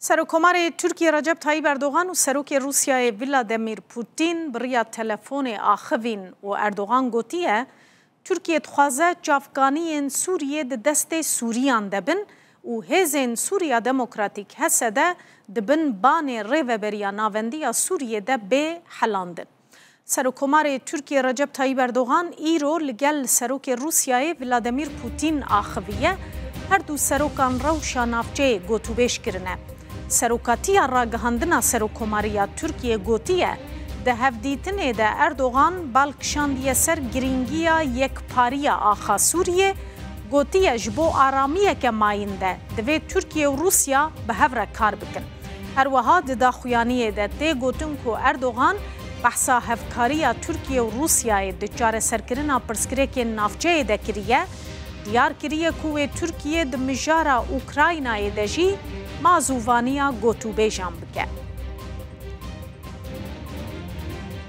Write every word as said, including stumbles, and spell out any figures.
Serokomarê Tirkiyê Recep Tayyip Erdogan û Serokê Rûsyayê Vladimir Putin bi riya telefonê axivîn û Erdogan gotiye, Tirkiye dixwaze çavkaniyên Sûriyê di destê Sûriyan de bin û hêzên Sûriya Demokratîk, H S D, di bin banê Rêveberiya Navendî ya Sûriyê de bê helandin. Serokomarê Tirkiyê Recep Tayyip Erdogan îro li gel Serokê Rûsyayê Vladimir Putin axiviye, her du serokan rewşa navçeyê gotûbêj kirine. Serokatiya Ragihandina Serokomariya Tirkiyê gotiye, di hevdîtinê de Erdogan bal kişandiye ser girîngiya yekpariya axa Sûriyê, gotiye ji bo aramiyeke mayîn de divê Tirkiye û Rûsya bi hev re kar bikin. Her wiha di daxuyaniyê de tê gotin ku Erdogan behsa hevkariya Tirkiye û Rûsyayê di çareserkirina pirsgirêkên navçeyê de kiriye, diyar kiriye ku wê Tirkiye di mijara Ukraynayê de jî mazûvaniya gotûbêjan bike.